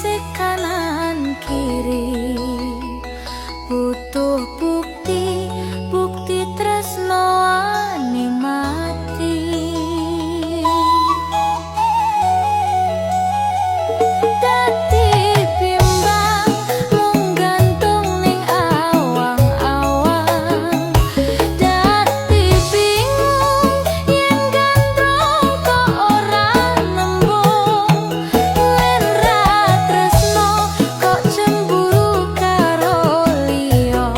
Telisik kanan kiri. Butuh bukti, bukti tresno wani mati. Dadi bimbang mung gantung ning awang-awang. Dadi bingung yen gandrung kok ora nembung. Yen ra tresno kok cemburu karo liya.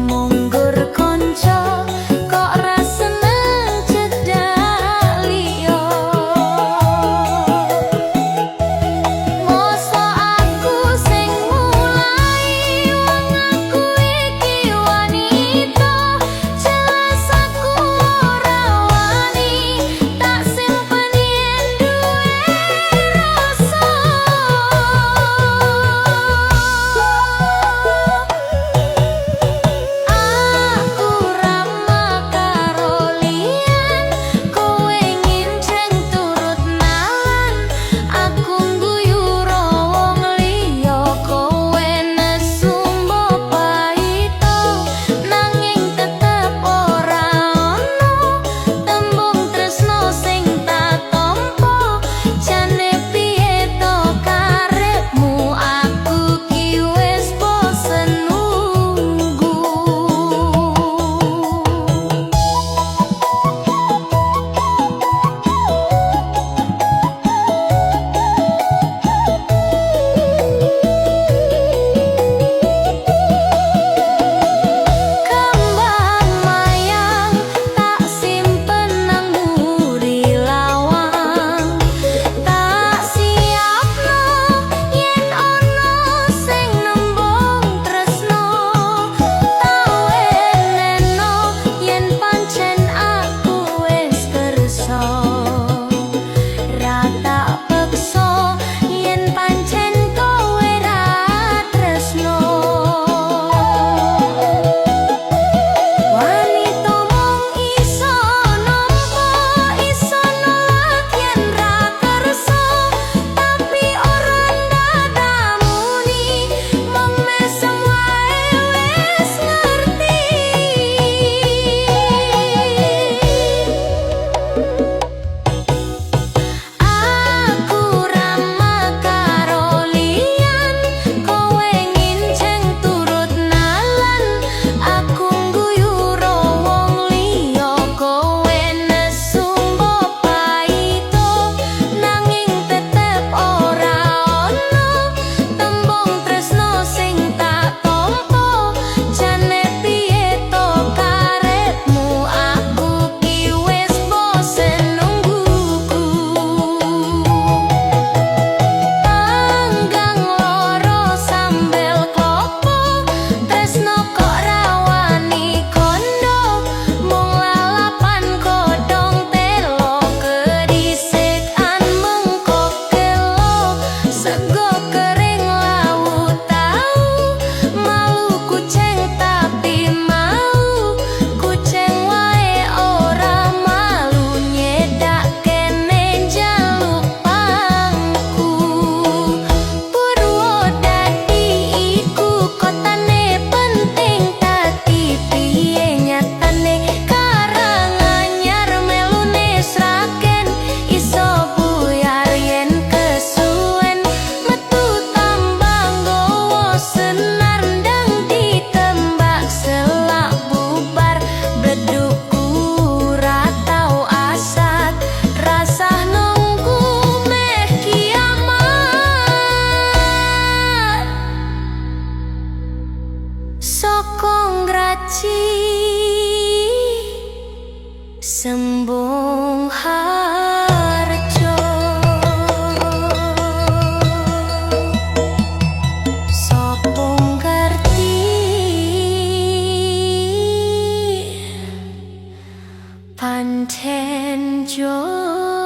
Mung gur kanca kok ra seneng cedhak liya. Mosok aku sing mulai, wong aku iki wanita. Jelas aku ora wani tak simpen yen duwe rasa. Aku ramah karo liyan, kowe nginceng turut nalan. Aku ngguyu ro wong liya, kowe nesu mbok pahito. Nanging tetep ora ono tembung tresno sing tak tampa. Jane piye to karepmu, aku ki wis bosen nunggu. Kembang mayang tak simpen nang mburi lawang. Tak siapno yen ono sing nembung tresno. Tak wenehno yen pancen aku wis kersa. Ra tak peksa yen pancen kowe ra tresno. Wanita mung iso nampa, iso nolak yen ra kersa. Tapi ora ndadak muni, mung mesem wae wis ngerti. Aku ramah karo liyan, kowe nginceng turut nalan. Aku ngguyu ro wong liya, kowe nesu mbok pahito. Nanging tetep ora ono tembung tresno sing tak tampa. Jane piye to karepmu, aku ki wis bosen nungguku. Panggang loro sambel klopo, tresno kok ra wani kondo. Mung lalapan godhong telo, kedisikan mengko gelo. Sego kering lawuh tahu, malu kucing tapi mau. Kucing wae ora malu nyedak kene njaluk pangku. Purwodadi iku kotane penting, tapi piye nyatane Karanganyar melune Sragen. Iso buyar yen kesuwen, metu tambang nggawa senar ndang ditembak selak bubar. Bledugku ra tau asat, rasah nunggu meh kiamat. Saka Ngraji Sembungharjo. Sopo ngerti pancen jodoh.